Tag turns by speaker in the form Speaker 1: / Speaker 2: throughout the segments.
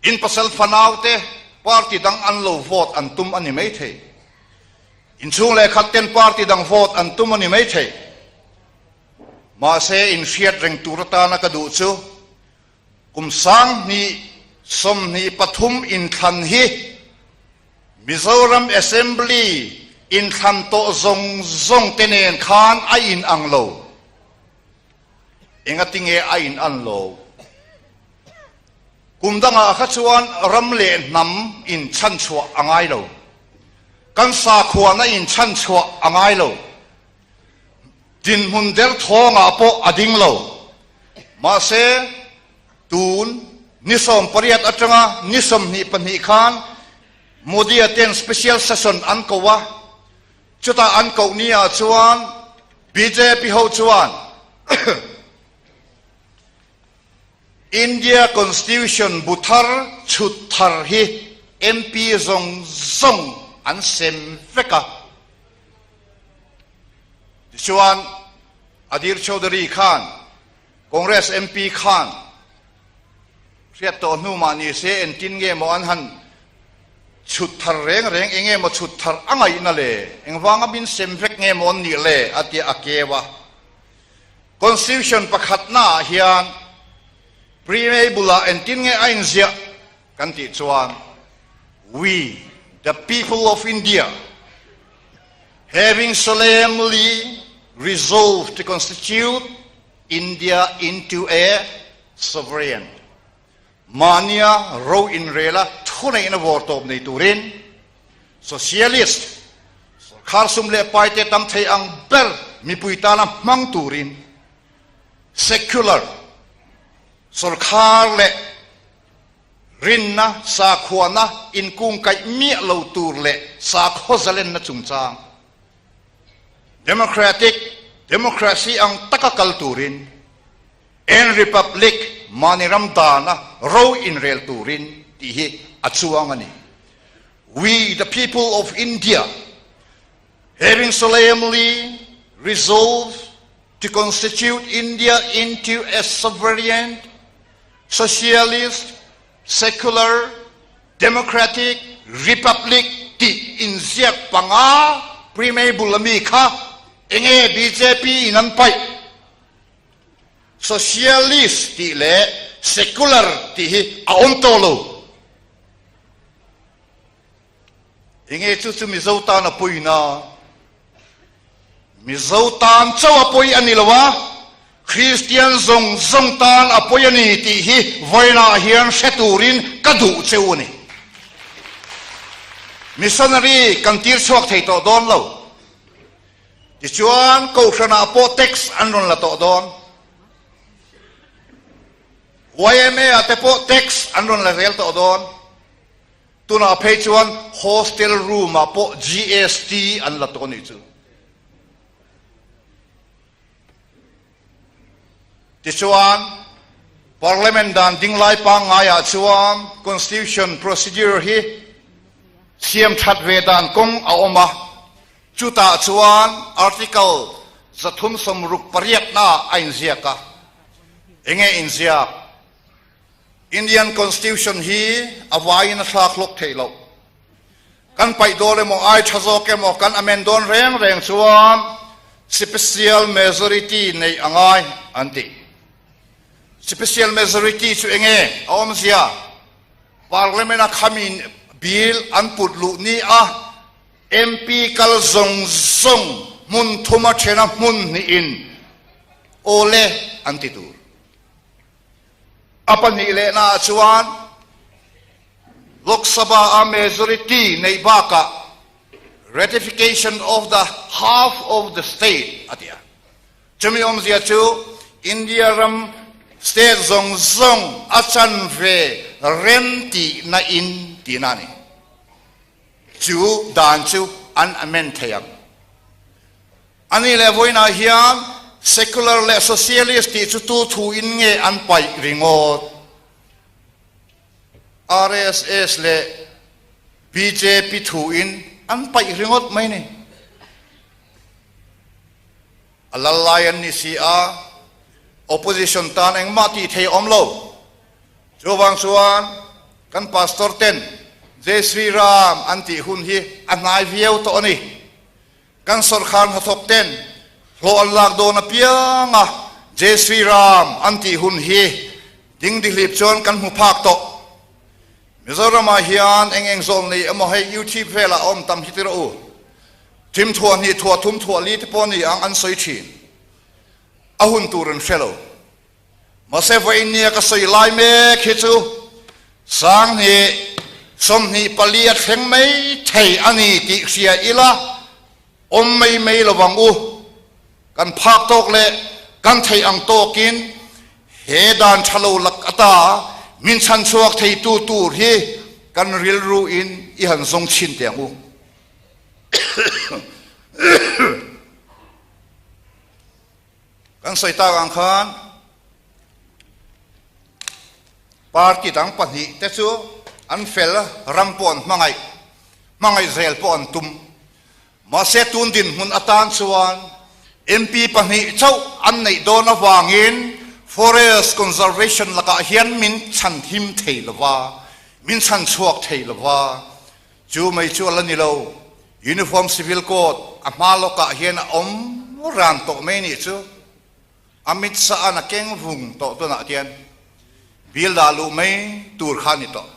Speaker 1: In pasal fanau te party dang an lo vote an tum a ni mai thei. In chhung leh khat ten party dang vote an tum a ni mai thei. Mahse in hriat reng tur atana ka duh chu kum 2023 inthlan hi Mizoram Assembly inthlan tawh zawng zawng te nen khan a in ang lo. Engatinge a in an lo? Kum dangah kha chuan ram leh hnam in chhanchhuah a ngai lo. Kan sakhuana in chhanchhuah a ngai lo. Dinhmun derthawngah pawh a ding lo. Mahse, tun ni 18 atanga ni 22 khan Modi-a ten special session an ko a, chutah an koh ni ah chuan bjp ho chuan India Constitution bu thar chhut thar hi MP zawng zawng an sem vek a. Tichuan, Adhir Chaudhary khan Congress MP khan hriat tawh hnu mah ni se entin nge maw an han chhut thar reng reng, enge maw chhut thar a ngaihna le, engvanga min sem vek nge maw an nih le a tia a keu a. Constitution pakhatna ah hian preamble ah entin nge a inziah kan tih chuan We, the people of India, having solemnly resolved to constitute India into a sovereign, mahnia ro inrela thuneihna vawr tawp nei turin socialist sorkar sum leh paite tam thei ang ber mipui tana hmang turin secular sorkar leh Rinna, sakhuana, inkungkaih miah lo tur leh sakhaw zalenna chungchang, democratic democracy ang taka kal turin, and republic mahni ram dana ro inrel turin tih hi a chuang a ni. We the people of India having solemnly resolved to constitute India into a sovereign Socialist, Secular, Democratic Republic tih inziak panga preamble ami kha enge bjp in an paih? Socialist tih leh Secular tih hi a awm tawh lo. Enge chu chu Mizo tan a pawina? Mizo tan chauh a pawi a ni lo a, Kristian zawng zawng tan a pawi a ni tih hi vawiinah hian hre turin ka duh cheu a ni. Missionary kan tir chhuak thei tawh dawn lo. Tichuan Kohhranah pawh tax an rawn la tawh dawn. YMA ah te pawh tax an rawn la zel tawh dawn. Tunah phei chuan hostel room ah pawh GST an la tawh a nih chu. Tichuan, Parliament dan ding lai pangngai ah chuan Constitution procedure hi siam that ve dan kawng a awm a, chutah chuan Article 368 na ah a inziak a. Enge inziak? Indian Constitution hi a vaiin a thlak hlawk theih loh. Kan paih dawn emaw, ai tha zawk emaw, kan amend dawn reng reng chuan special majority neih a ngai an ti. Special majority chu enge a awmzia? Parliament a khamin bill an put luh ni a MP kal zawng zawng hmun thuma thena hmun hnihin awle an ti tur. A pahnih lehnaah chuan Lok Sabha-a majority neih bakah ratification of the half of the state a ti a. Chumi awmzia chu India ram state zawng zawng a chanve rem tihna in tihna a ni. Chu dan chu an amend thei ang. A nih leh vawiinah hian secular leh socialist tih chu tu thu in nge an paih ringawt? RSS leh bjp thu in an paih ringawt mai ni. A lal lai an ni si a, opposition tan engmah tih thei a awm lo. Chuvang chuan. Kan pastor ten Jai Sri Ram an tih hun hi a hnai viau tawh a ni. Kan sawrkhar hnathawk ten hlawh an lak dawn apianga Jai Sri Ram an tih hun hi dingdihlip chuan kan hmu phak tawh. Mizoramah hian eng eng zawl nei emaw hei YouTube velah a awm tam hi ti rawh u. Thim thuah hnih thuah thum thuah li te pawh ni ang an sawi thin. A hun tur an hre lo. Mahse vawiin nia ka sawi lai mek hi chu 2024 a thleng mai thei a ni tih hria ila awm mai mai lo vang u. Kan phak tawk leh kan theih ang tawkin he dan tha lo lak ata min chhan chhuak theitu tur hi kan rilru in i han zawng chhin teh ang u. Kan sawi tak ang khan party dang pahnih te chu an fel ram pawh an hmangaih, hmangaih zel pawh an tum. Mahse tun dinhmun atan chuan MP pahnih chauh an neih dawn avangin Forest Conservation lakah hian min chhan him thei lova, min chhan chhuak thei lova. Chu mai chu a la ni lo, Uniform Civil Code a hma lawkah hian a awm ran tawh mai nih chu. Amit Shah-a'n a keng vung tawh tunah hian bill dah luh mai tur kha a ni tawh.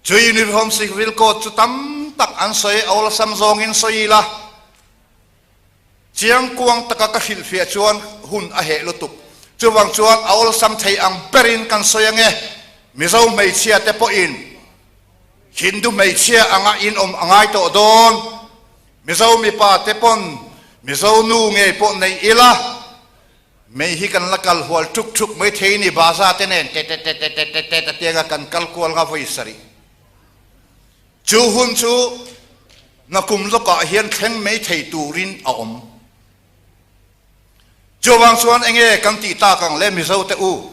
Speaker 1: Chu Uniform Civil Code chu tam tak an sawi, a awlsam zawngin sawi ila, Chiang kuang taka ka hrilhfiah chuan hun a heh lutuk. Chuvang chuan a awlsam thei ang berin kan sawi ange. Mizo hmeichhia te pawhin Hindu hmeichhia anga in awm a ngai tawh dawn. Mizo mipa te pawn Mizo nu ngei pawh nei ila, mei hi kan la kal hual ṭuk ṭuk mai thei ni baza te nen te te te te te te te tianga kan kal kual nga vawi sarih. Chu hun chu nakum lawkah hian thleng mai thei turin a awm. Chuvang chuan enge kan tih tak ang le Mizo te u?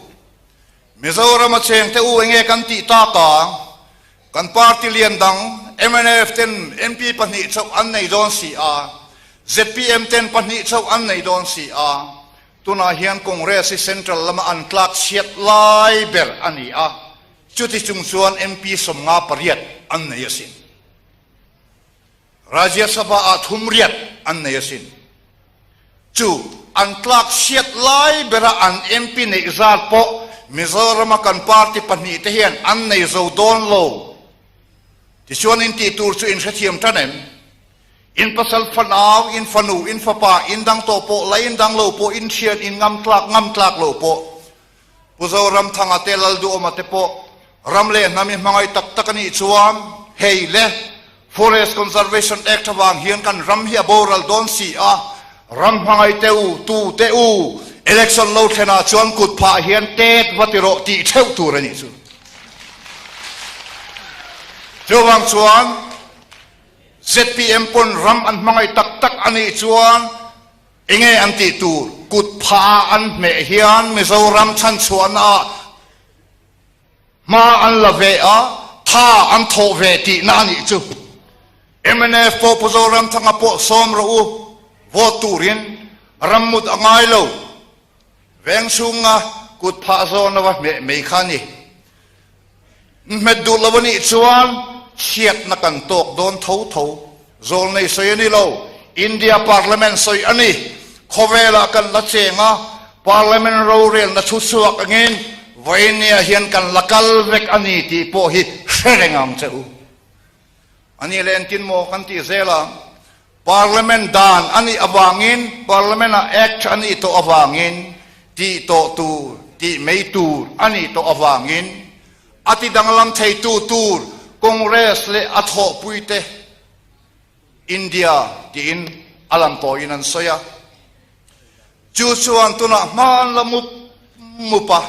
Speaker 1: Mizorama cheng te u enge kan tih tak ang? Kan party lian dang mnf ten MP pahnih chauh an nei dawn si a, zpm ten pahnih chauh an nei dawn si a, tunah hian Congress hi central lama an tlak chhiat lai ber a ni a, Chuti chung chuan MP 58 an nei asin. Rajya Sabha ah thum riat an nei asin. Chu an tlak chhiat lai bera an MP neih zat pawh Mizorama kan party pahnih te hian an nei zo dawn lo. Tichuan in tih tur chu in hrethiam tan em? In pasal fanau, in fanu, in fapa, in dang tawh pawh, la in dang lo pawh, in thian, in ngam tlak, ngam tlak lo pawh Pu Zoramthanga te Lalduhawma te pawh ram leh hnam i hmangaih tak tak a nih chuan hei le Forest Conservation Act avang hian kan ram hi a boral dawn si a, ram hmangaih te u, tu te u, election lo thlenah chuan kut phah hian tet va ti rawh tih theuh tur a nih chu. Chuvang chuan zpm pawn ram an hmangaih tak tak a nih chuan Enge an tih tur? Kut phah an hmeh hian Mizoram chhanchhuahna ah hma an la ve a, tha an thawh ve tihna a nih chu. Mnf pawh Pu Zoramthanga pawh sawm rawh u, vote turin rammut a ngai lo. Veng chhunga kut phah zawn ava hmeh mai kha a ni. Hmet duh lo a nih chuan chhiatna kan tawk dawn tho tho. Zawlnei sawi a ni lo, India Parliament sawi a ni. Khawvelah kan la cheng a, Parliament rorelna thu chhuak angin vawinia hian kan la kal vek a ni tih pawh hi hre reng ang che u. A ni leh engtin maw kan tih zel ang? Parliament dan a nih avangin, Parliament-ah Act a nih tawh avangin, tih tawh tur, tih mai tur a nih tawh avangin, a ti danglam theitu tur Congress leh a thawhpuite India tiin a lam tawiin an sawi a. Chu chuan tunah hman la mup mup a.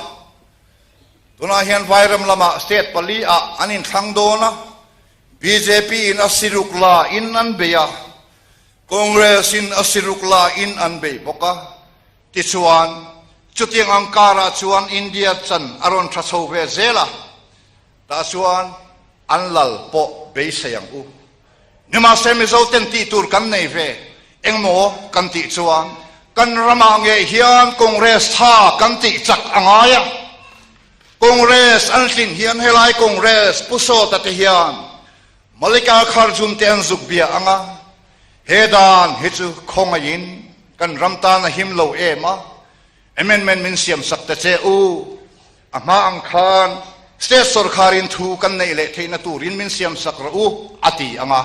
Speaker 1: Tunah hian Vairam lamah state pali ah an inthlang dawn a, bjp in a siruk la in an bei a, Congress in a siruk la in an bei bawk a. Tichuan, chutiang ang karah chuan India chan a rawn tha chho ve zel a, tah chuan an lal pawh beisei ang u. Nimahse Mizo ten tih tur kan nei ve, engmaw kan tih chuan kan ramah ngei hian Congress tha kan tih chak a ngai a. Congress an tlin hian helai Congress Pu Sawta te hian Malika Kharjun te an zuk bia ang a, he dan hi chu khawngaihin kan ram tan a him lo em a, amendment min siam sak ta che u, a hma ang khan state sorkharin thu kan neih leh theihna turin min siam sak rawh u a ti ang a,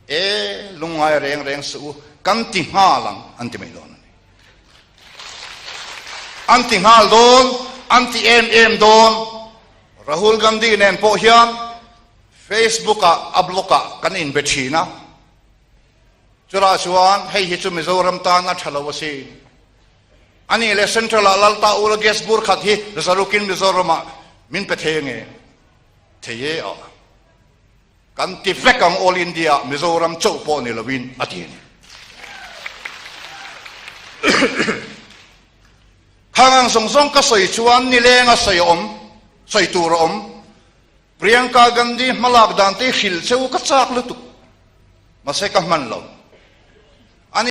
Speaker 1: e lungngai reng reng suh u, kan ti nghal ang an ti mai dawn a ni. An ti nghal dawn, an ti em em dawn, Rahul Gandhi nen pawh hian Facebook ah a blog ah kan inbe thin a, churah chuan hei hi chu Mizoram tan a tha lo asin. A nih leh Central ah Lalta Ula gas bur khat hi zarukin Mizoram ah min pe thei ange? Thei e a. Kan ti vek ang All India ah Mizoram chauh pawh ni lovin a ti a ni. Khang ang zawng zawng ka sawi chuan nileng a sawi a awm, sawi tur a awm. Priyanka Gandhi hmalak dan te hrilh che u ka chak lutuk. Mahse ka hman lo.